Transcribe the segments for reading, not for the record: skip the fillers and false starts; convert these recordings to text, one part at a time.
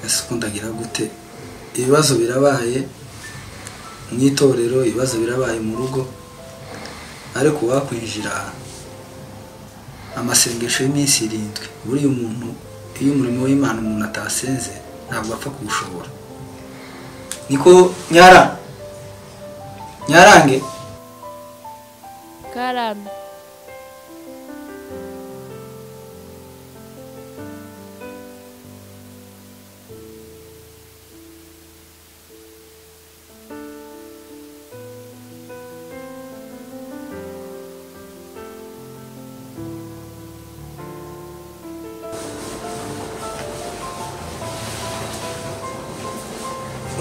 Ese ukundagira gute? Ibibazo birabaye mu itorero, ibibazo birabaye mu rugo, ariko wakwinjira amasengesho y'iminsi 7. Buri umuntu iyo umurimo w'Imana umuntu atasenze ntabwo apfa kuwushobora. Niko nyara nyarange karame.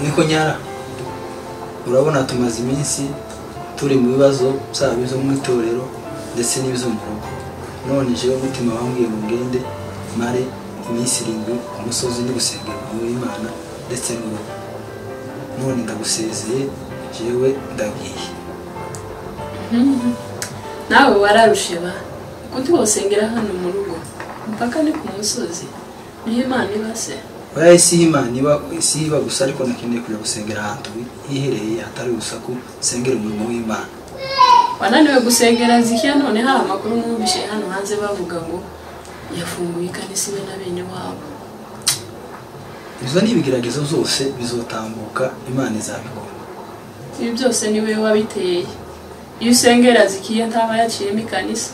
Niko nyara, urabona tumaze iminsi turi mu bibazo byaba izo mu itorero ndetse n'ibizo mu rugo. None jewe umutima wambwiye ngo ngende mare iminsi 7 ku musozi ndi gusengera Imana ndetse n'urugo. None ndagusezeye jewe ndagiye. Nawe wararusheba kuko wosengera hano mu rugo mpaka ni ku musozi niho Imana ibase. Oya isi y'Imana iba isi iba gusa, ariko nakeneye kujya gusengera ahantu hihereye hatari urusaku, sengera umurimo w'Imana. Wananiwe gusengera zikiya none hari amakuru numvishe hano hanze bavuga ngo yafunguye ikanisa iwe na bene wabo. Izo ni ibigeragezo zose bizotambuka, Imana izabikora. Ibi byose ni wewe wabiteye. Iyo usengera zikiya ntaba yaciyemo ikanisa.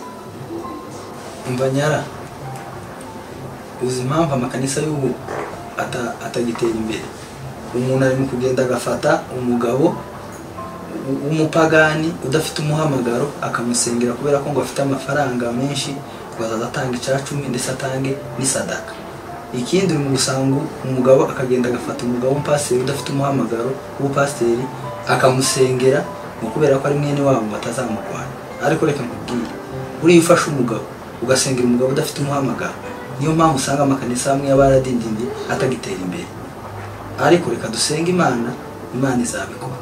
Umva nyara, uzi impamvu amakanisa y'ubu atagitera imbere? Umuntu ari mu kugenda agafata umugabo w'umupagani udafite umuhamagaro akamusengera kubera ko ngo afite amafaranga menshi, ngo azaza atanga 10 ndetse atange n'isadaka. Ikindi uri mu gusangu umugabo akagenda agafata umugabo w'umupasiteri udafite umuhamagaro w'ubupasiteri akamusengera ngo kubera ko ari mwene wabo batazamurwanya. Ariko reka nkubwire, buriya ufashe umugabo ugasengera umugabo udafite umuhamagaro, niyo mpamvu usanga amakanisa amwe y'abaradindindi atagitera imbere. Ariko reka dusenge Imana, Imana izabikora.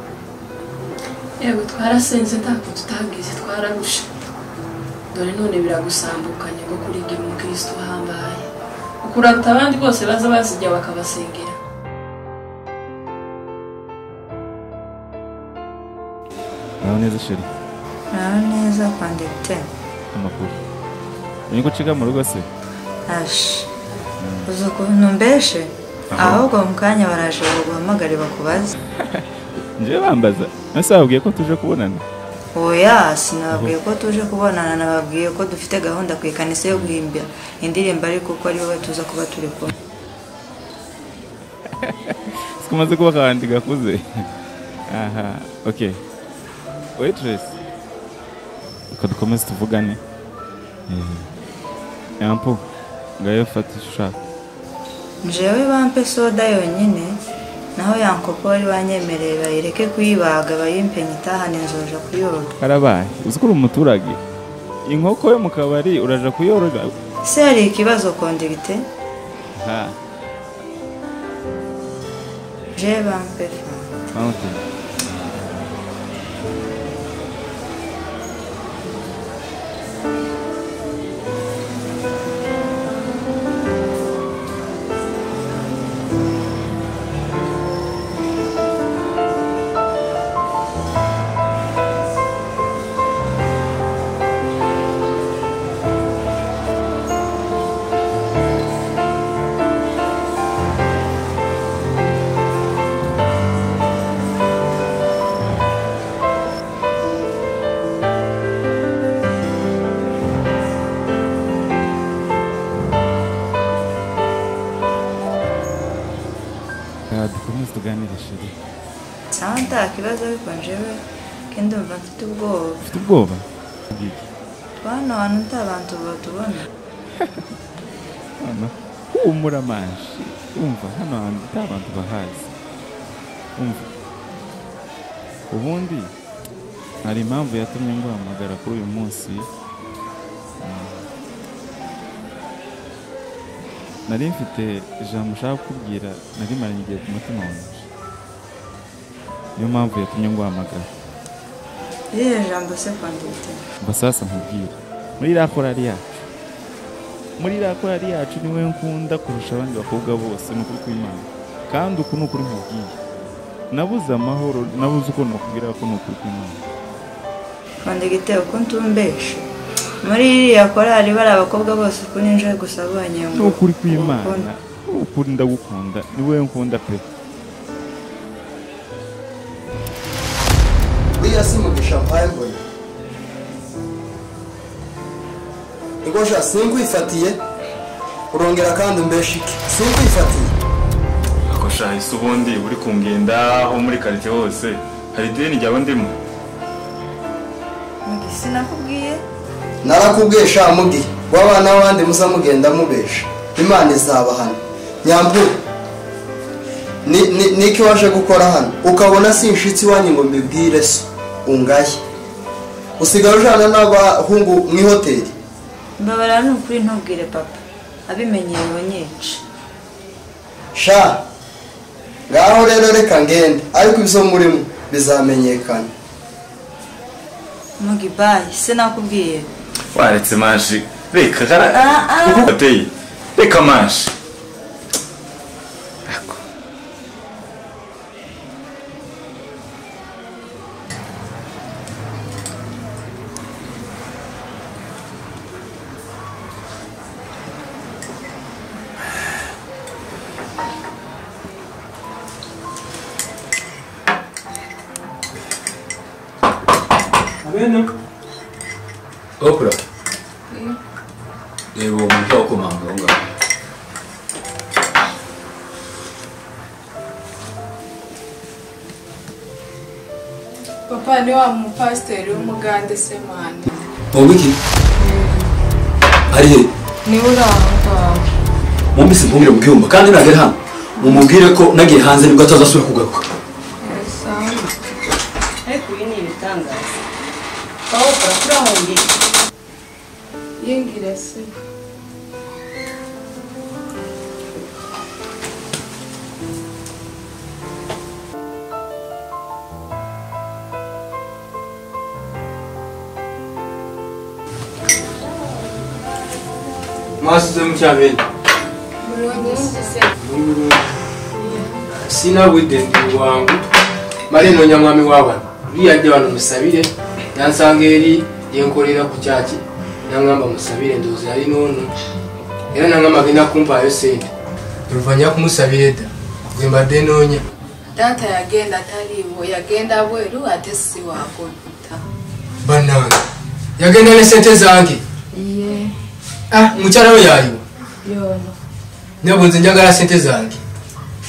Yego twarasenze ntako tutagize, twararushe. Dore none biragusambukanye ngo kurigira umukristo uhambaye. Ukuraruta abandi bose baza bazijya bakabasengera. Naho neza sheri. Naho neza kwandikte. Amakuru. Niko ciga mu rugo se? Ash. Uzi ukuntu mbeshe? Ahubwo mu kanya baraje baguhamagare bakubaze. Nje bambaza. Nase babwiye ko tuje kubonana? Oya, sinababwiye ko tuje kubonana, nababwiye ko dufite gahunda ku ikanisa yo guhimbya indirimbo, ariko ko ari wowe tuza kuba turi kumwe. Sikumaze kuba kandi gakuze. Aha, okay. Waitress. Uko dukomeze tuvugane. Yampo, ngayo fata ushaka. Njewe bampe soda yonyine, naho yankopo wari wanyemereye bayireke kuyibaga bayimpe nyitahane nzoja kuyorora. Karabaye, uzi ko uri umuturage. Inkoko yo mu kabari uraja kuyorora. Se hari ikibazo kondigite? Ha. Je bampe fanta. Santa kibazo ariko njewe kandi ndumva mfite ubwoba. Mfite ubwoba? Hano hantu nta bantu batubona. Hano humura manshi. Umva hano hantu nta bantu bahazi. Umva. Ubundi hari impamvu yatumye nguhamagara kuri uyu munsi. Nari mfite ijambo nshaka kukubwira, nari maranye igihe ku mutima wanjye. Niyo mpamvu yatumye nguhamagara. Iriya jambo se kwandite? Mba sasa nkubwira. Muri iriya korali yacu. Muri iriya korali yacu niwe nkunda kurusha abandi bakobwa bose ni ukuri kw'Imana. Kandi uku ni ukuri nkubwiye. Nabuze amahoro, nabuze uko nakubwira ko ni ukuri kw'Imana. Kondigiteri uko ntumbeshe. Muri iriya korali bari abakobwa bose uko ninjiye gusa abonye ngo Ni ukuri kw'Imana. Ukuri ndagukunda, ni wowe nkunda pe. Buriya si Mugisha mpaye mbona. Ingosha sinkwifatiye urongera kandi umbeshe iki? Sinkwifatiye. Akosha ese ubundi uri kungenda aho muri quartier hose hari ideni ryawe ndimo. Mugi sinakubwiye? Narakubwiye sha Mugi, wabana wandi muza mugenda mubesha. Imana izabahana. Nyambu niki waje gukora hano ukabona sinshitsi wanyu ngo mbibwire so ungaye. Usigaye ujana n'abahungu mu hoteli. Mbabara ni ukuri ntubwire papa abimenyeye nyinshi. Sha ngaho rero reka ngende ariko ibyo murimo bizamenyekana. Mugi bye sinakubwiye. Waretse mashi reka gara uko reka mashi. Oprah. Reba uwo muntu wakomanga aho ngaho. Papa ni wa mupasiteri w'umugande Semana. Wowe iki? Ari he? Ni uri aho ngaho. Mwumvise mpungire mu cyumba kandi nagera hano mumubwire ko nagiye hanze nibwo atazasubira kugaruka. Ariko ibi ni ibitangaza. Oprah turahungiye. Yingira se. Mwasuze mukyabene. Sinabudde ndi wangu. Male noonya mwami w'abano. Luli yajja wano musabire, yansanga eri gye nkolera ku kyaki, n'aŋŋamba musabire ndowooza yali n'ono. Era n'aŋŋamba agenda kumpaayo ssente. Oluvannyuma kumusabira edda, gwe mbadde noonya. Taata yagenda taliiwo, yagenda bweru ate si waakudda. Bannange, yagenda ne ssente zange. Ye. Ah, mukyala we yaliwo? Yono. Nabwo nze njagala ssente zange.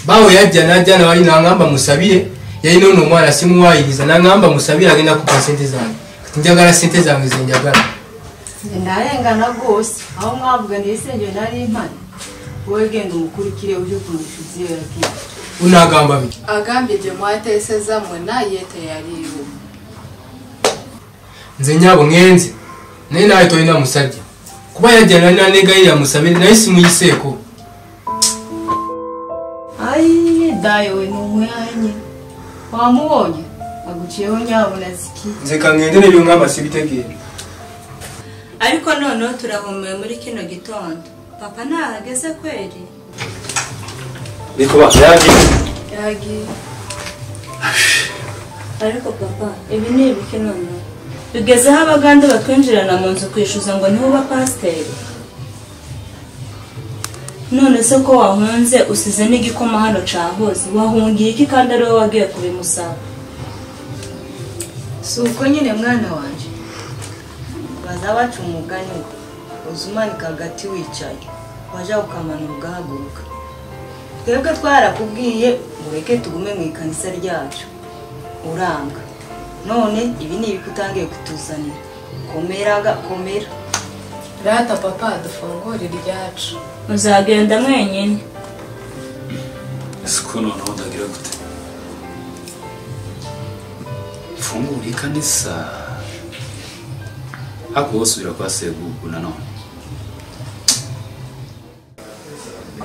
Baawe yajja n'ajja nawali n'aŋŋamba musabire, yalina ono omwana simuwaayiriza n'aŋŋamba musabire agenda kumpa ssente zange. Kati njagala ssente zange ze njagala. Ndarengana rwose aho mwavuga ndisengero nari impano. Wowe genda umukurikire uje kumwishyuza iyo yagiye. Unagamba biki? Agambye gye mwateesezza mwenna ye teyaliiwo. Nze nnyabo ŋŋenze naye naawe tolina musajja. Kuba yajja nalina negayirira musabire naye simuyiseeko. Ayi dayo we n'umwanye. Wamubonye? Aguciyeho nyabuna ziki. Nze ka ŋŋende n'ebyo ŋŋamba sibitegeera. Ariko noneho turahumiwe muri kino gitondo. Papa ntahageze kweri? Niko ba yagiye. Yagiye. Ariko papa ibi ni ibiki noneho? Bigezeho abagande batwinjirana mu nzu kwishyuza ngo niho uba pasiteri. None se ko wahunze usize n'igikoma hano cahoze, wahungiye iki kandi ari wowe wagiye kubimusaba? Si uko nyine mwana wanje. Baza baca umugani ngo uza umanika hagati wicaye, waja ukamanura ugahaguruka. Twebwe twarakubwiye ngo reke tugume mu ikanisa ryacu, uranga. None ibi ni ibiki utangiye kutuzanira? Komeraga komera. Rata papa dufungure iryacu. Muzagenda mwenyine. Ese ko noneho ndagira gute? Mfungure ikanisa. Ako wosubira kwa Segugu nanone.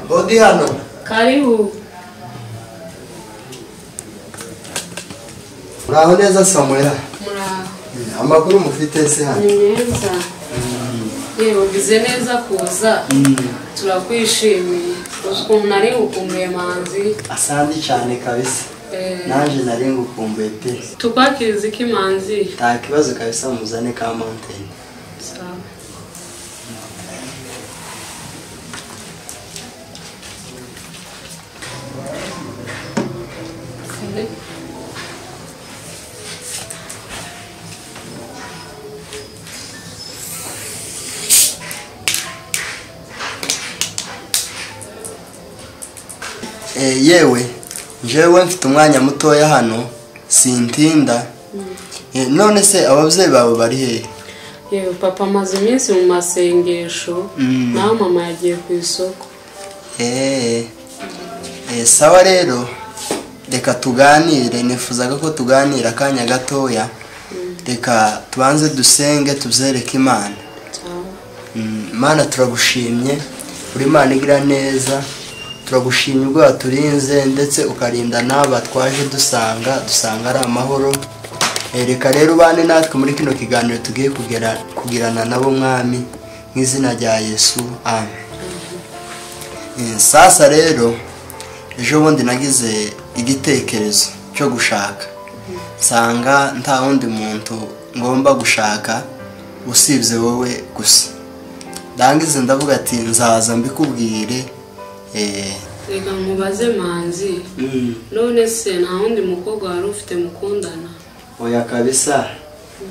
Bodi hano. Karibu. Muraho neza Samuel. Muraho. Amakuru mufite se hano? Ni meza. Yewe ugize neza kuza. Turakwishimiye. Ukuntu nari ngukumbuye Manzi. Asante cyane kabisa. Naje nari ngukumbuye pe. Tukwakiriza iki Manzi? Nta kibazo kabisa, muzane ka mountain. Sawa. Yewe jewe mfite umwanya mutoya hano sintinda. None se ababyeyi bawe bari he? Yewe papa amaze iminsi mu masengesho, naho mama yagiye ku isoko. Sawa rero reka tuganire, nifuzaga ko tuganira akanya gatoya. Reka tubanze dusenge tubyereke Imana. Imana turagushimye, uri Imana igira neza. Turagushimye ubwo waturinze ndetse ukarinda n'aba twaje dusanga ari amahoro. Reka rero ubane natwe muri kino kiganiro tugiye kugirana nabo Mwami, mu izina rya Yesu, amen. Sasa rero ejo bundi nagize igitekerezo cyo gushaka, nsanga nta wundi muntu ngomba gushaka usibye wowe gusa. Ndangize ndavuga ati nzaza mbikubwire. Reka nkubaze Manzi, none se nta wundi mukobwa wari ufite mukundana? Oya kabisa,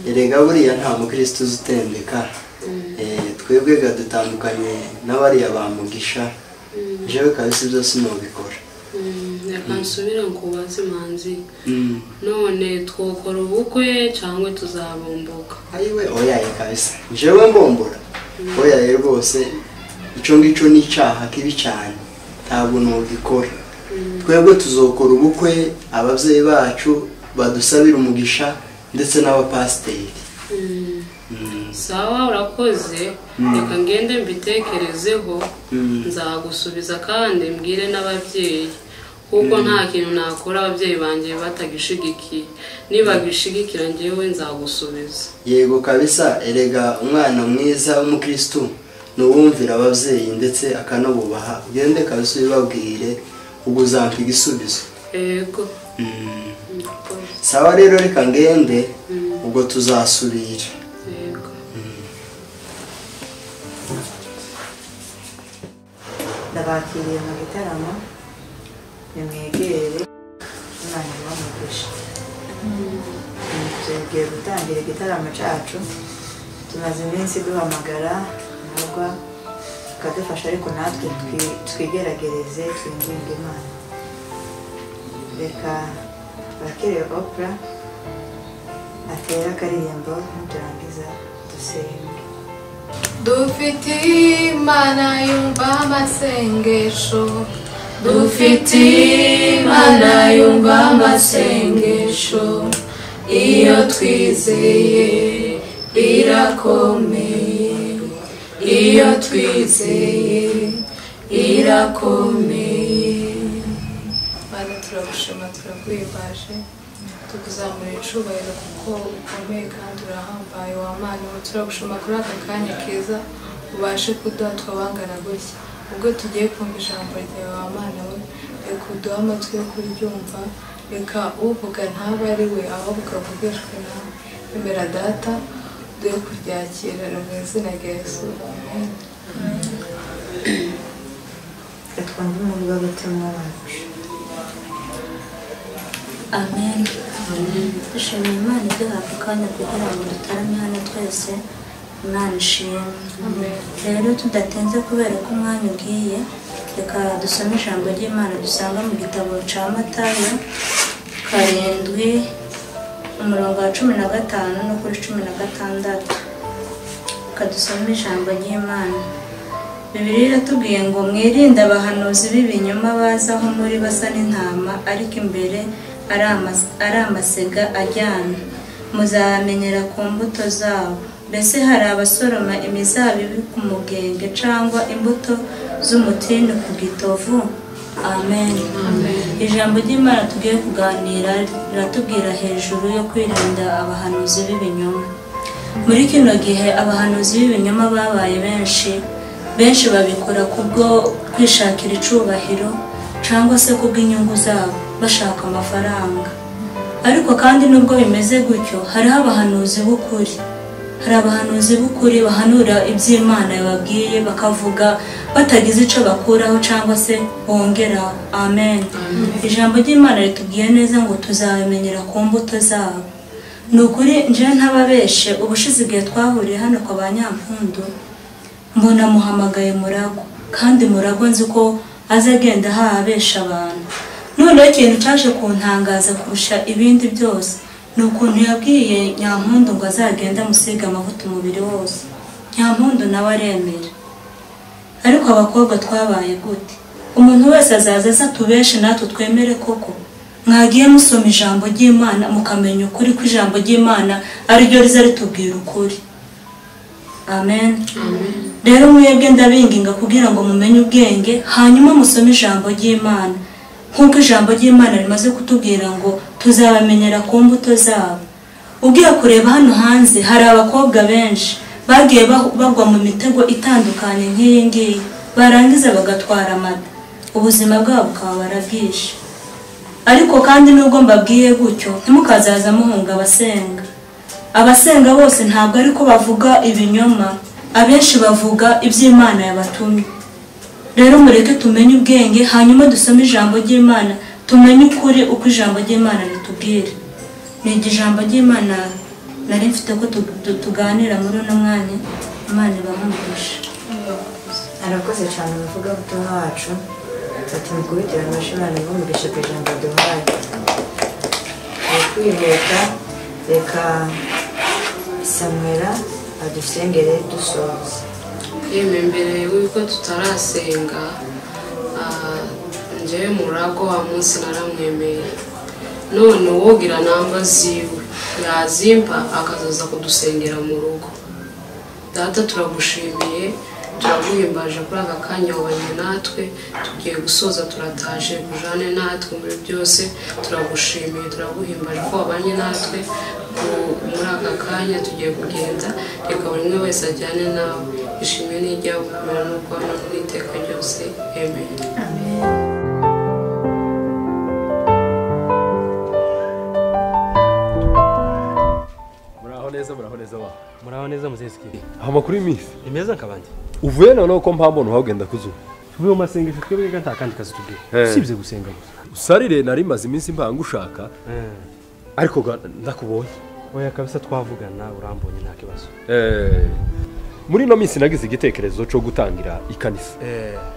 erega buriya nta mukristo uzitendeka. Twebwe ga dutandukanye n'abariya bamugisha. Jewe kabisa ibyo sinobikora. Reka nsubire nkubaze Manzi, none twokora ubukwe cyangwa tuzabomboka? Ayiwe oya kabisa, jewe mbombora. Oya rwose icyo ngicyo ni icyaha kibi cyane, ntabwo nugikora. Twebwe tuzokora ubukwe ababyeyi bacu badusabira umugisha ndetse n'abapasiteri. Sawa urakoze, reka ngende mbitekerezeho, nzagusubiza kandi mbwire n'ababyeyi, kuko nta kintu nakora ababyeyi banjye batagishigikiye. Nibagishigikira njyewe nzagusubiza. Yego kabisa, erega umwana mwiza w'umukristo nuwumvira ababyeyi ndetse akanabubaha. Ugende kabisa ubibabwire, ubwo uzampa igisubizo. Yego. Sawa rero reka ngende, ubwo tuzasubira. Yego. Ndabakiriye mu gitaramo, nimwegere Imana ibamugishe. Tugiye gutangira igitaramo cyacu, tumaze iminsi duhamagara ntabwo kadufasha, ariko natwe twigeragereze twinginge Imana. Reka bakire Opera atera akaririmbo niturangiza dusenge. Dufite Imana yumva amasengesho, dufite Imana yumva amasengesho, iyo twizeye irakomeye, iyo twizeye irakomeye. Mana turagushima, turaguhimbaje, tukuzamura icubahiro kuko ukomeye kandi urahambaye wa Mana. Turagushima kuri aka kanya keza ubashe kuduha twabangana gutya. Ubwo tugiye kumva ijambo ryawe wa Mana we, reka uduhe amatwi yo kuryumva, reka uvuga ntabe ari we ahubwo avugishwe nawe. Emera Data, duhe kuryakira mu izina rya Yesu, amen. Reka twumve umuvugabutumwa wacu. Amen. Dushimiye Imana iduha ako kanya kugira ngo dutarame hano twese. Imana ishimwe. Rero tudatinze kubera ko umwanya ugiye, reka dusome ijambo ry'Imana dusanga mu gitabo cya Matayo 7 umurongo wa 15 no kuri 16. Reka dusome ijambo ry'Imana. Bibiliya iratubwiye ngo mwirinde abahanuzi b'ibinyoma baza aho muri basa n'intama, ariko imbere ari amasega ajyana. Muzabamenyera ku mbuto zabo. Mbese hari abasoroma imizabibu ku mugenge cyangwa imbuto z'umutini ku gitovu? Amen. Ijambo ry'Imana tugiye kuganira riratubwira hejuru yo kwirinda abahanuzi b'ibinyoma. Muri kino gihe abahanuzi b'ibinyoma babaye benshi, Benshi babikora kubwo kwishakira icubahiro cyangwa se kubw'inyungu zabo bashaka amafaranga. Ariko kandi nubwo bimeze gutyo, hariho abahanuzi b'ukuri. Hari abahanuzi b'ukuri bahanura iby'Imana yababwiye, bakavuga batagize icyo bakuraho cyangwa se bongeraho. Amen. Ijambo ry'Imana ritubwiye neza ngo tuzabamenyera ku mbuto zabo. Ni ukuri nje ntababeshe, ubushize igihe twahuriye hano kwa ba Nyampundu, mbona muhamagaye Muragwa, kandi Muragwa nzi ko azagenda ahabesha abantu. Noneho ikintu cyaje kuntangaza kurusha ibindi byose ni ukuntu yabwiye Nyampundu ngo azagenda amusiga amavuta umubiri wose. Nyampundu nawe aremera. Ariko abakobwa twabaye gute? Umuntu wese azaza aza tubeshe natwe twemere koko? Mwagiye musoma ijambo ry'Imana mukamenya ukuri ko ijambo ry'Imana ariryo riza ritubwira ukuri. Amen. Rero mwebwe ndabinginga kugira ngo mumenye ubwenge, hanyuma musome ijambo ry'Imana. Nkuko ijambo ry'Imana rimaze kutubwira ngo tuzabamenyera ku mbuto zabo. Ugiye kureba hano hanze hari abakobwa benshi bagiye bagwa mu mitego itandukanye nk'iyi ngiyi, barangiza bagatwara amada, ubuzima bwabo bukaba barabwishe. Ariko kandi nubwo mbabwiye gutyo, ntimukazaza muhunga abasenga. Abasenga bose ntabwo ariko bavuga ibinyoma, abenshi bavuga iby'Imana yabatumye. Rero mureke tumenye ubwenge, hanyuma dusome ijambo ry'Imana, tumenye ukuri uko ijambo ry'Imana ritubwira. Ni ijambo ry'Imana nari mfite ko tuganira muri uno mwanya. Imana ibahe. Arakoze cyane umuvugabutumwa wacu, ati mukubitira amashyi Imana ibahe ku ijambo duhaye. Kwihuta, reka Samwera adusengere dusoza. Yemwe mbere yuko tutarasenga, njewe Muragwa wa munsi naramwemeye. None wogira namba ziwe yazimpa akazaza kudusengera mu rugo. Data turagushimiye, turaguhimbaje kuri aka kanya wabanye natwe, tugiye gusoza turataje kujane natwe muri byose. Turagushimiye, turaguhimbaje ko wabanye natwe muri aka kanya tugiye kugenda. Reka buri umwe wese ajyane nawe. Ishimwe n'ijya gukomera n'uko hano n'iteka ryose. Amen. Muraho neza, muraho neza wa. Muraho neza muzesiki. Amakuru y'iminsi ni meza nkabandi. Uvuye noneho ko mpambona uhagenda kuzuba. Tuvuye mu masengesho twebwe nta kandi kazi tubwiye. Usibye gusenga gusa. Usarire nari maze iminsi mpanga ushaka. Ariko ndakubonye. Oya kabisa twavugana urambonye nta kibazo. Muri no minsi nagize igitekerezo cyo gutangira ikanisa.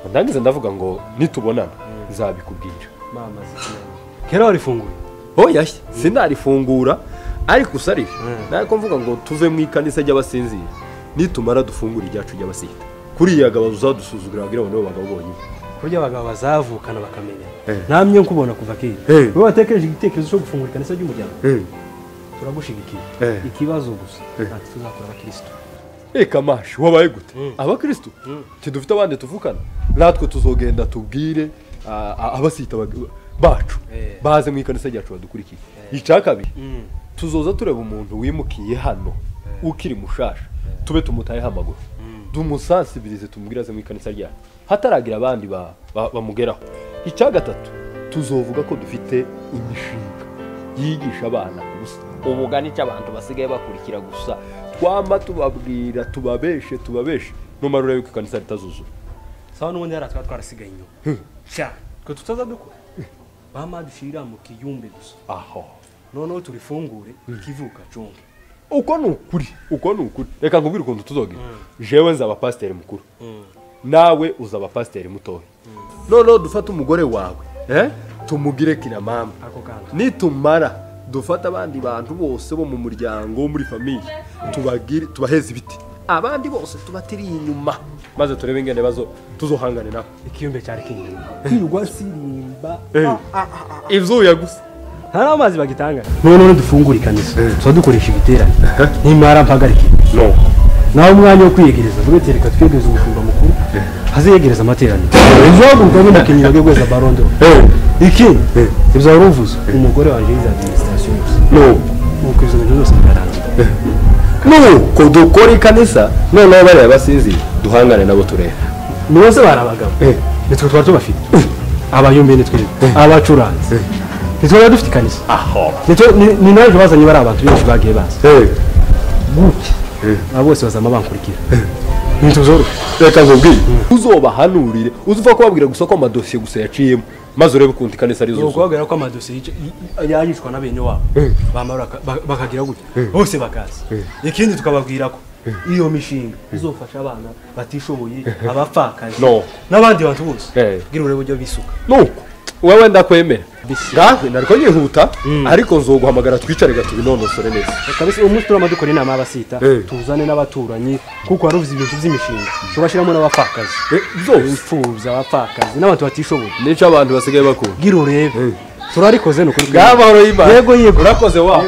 Ndangize ndavuga ngo nitubonana nzabikubwira. Mama zikinanye. Kera warifunguye? Oya sinarifungura ariko usarire. Nako mvuga ngo tuve mu ikanisa ry'abasinzira. Nitumara dufungura iryacu ry'abasita. Kuriya gabo uzadusuzugura bagira ngo nibo bagabo bonyine. Kurya abagabo bazavukana bakamenya. Namye nkubona kuva kera. Wowe watekereje igitekerezo cyo gufungura ikanisa ry'umuryango. Turagushigikiye. Ikibazo gusa ati tuzakora abakristo. Eka mashi wabaye gute? Abakristo tidufite abandi tuvukana. Natwe tuzogenda tubwire abasita bacu baze mu ikanisa ryacu badukurikiye. Icakabi tuzoza tureba umuntu wimukiye hano ukiri mushasha tube tumutaye hamaguru dumusansibirize tumubwiraze mu ikanisa ryacu hataragira abandi bamugeraho. Icya gatatu tuzovuga ko dufite imishinga yigisha abana gusa umugani cy'abantu basigaye bakurikira gusa twama tubabwira tubabeshe tubabeshe numara urebe ko ikanisa ritazuzura. Sawa n'ubundi yaratwa twarasigaye inyuma cyane twe tutaza dukora bama dushira mu kiyumbe gusa aho noneho turifungure kivuka cunge. Uko nukuri, uko nukuri. Reka nkubwire ukuntu tuzogira. Jewe nzaba pasiteri mukuru. Nawe uzaba pasiteri mutoya. Noneho dufate umugore wawe, tumugire kina mama. Nitumara dufata abandi bantu bose bo mu muryango muri famille tubagire tubaheze ibiti. Abandi bose tubatiriye inyuma maze turebe ingene bazo tuzohangane nabo. Ikiyumbe cyari kinini. Kwirwa sirimba. Ivyuya gusa. Hari amazi bagitanga. None dufungura ikanisa. Tuba dukoresha igiterane. Nimara mpagarike. No. Nawe umwanya wo kwiyegereza, vuga tereka twiyegereze umushumba mukuru. Haziyegereza amateraniro. Ejo guruka n'umukinnyi wa gweza barondo. Iki? Ibyo waruvuze umugore wanje yize administration gusa. No. Nuko izo bintu byose birarangira. No, ko dukora ikanisa noneho bariya basinzi duhangane nabo turebe. Niwose barabagabo. Nitwe twari tubafite. Abayumbe nitwe abacuranzi. Nitwe twari dufite ikanisa. Aho. Nitwe ni naje bazanye bari abantu benshi bagiye baza. Gutya. Abo bose bazama bankurikira. Nituzoro. Reka nkubwire. Uzobahanurire, uzuva kubabwira gusa ko amadosiye gusa yaciyemo. Maze urebe ukuntu ikanisa ari zuzuye. Ukubabwira ko amadosiye yayicwa na bene wabo. Bamara bakagira gutya. Bose bakaza. Ikindi tukababwira ko iyo mishinga izofasha abana batishoboye, abapfakazi n'abandi bantu bose. Gira urebe uburyo bisuka. Nuko wewe ndakwemera. Ngaho nariko nyihuta ariko nzoguhamagara twicare gatubinonosore neza. Kabisa umunsi turama dukora inama y'abasita tuzane n'abaturanyi kuko waruvuze ibintu by'imishinga tubashiramo n'abapfakazi zose imfubyi abapfakazi n'abantu batishoboye nico abantu basigaye bakunda. Gira urebe turarikoze no kuri Ngabahoro y'Imana. Yego yego urakoze wa.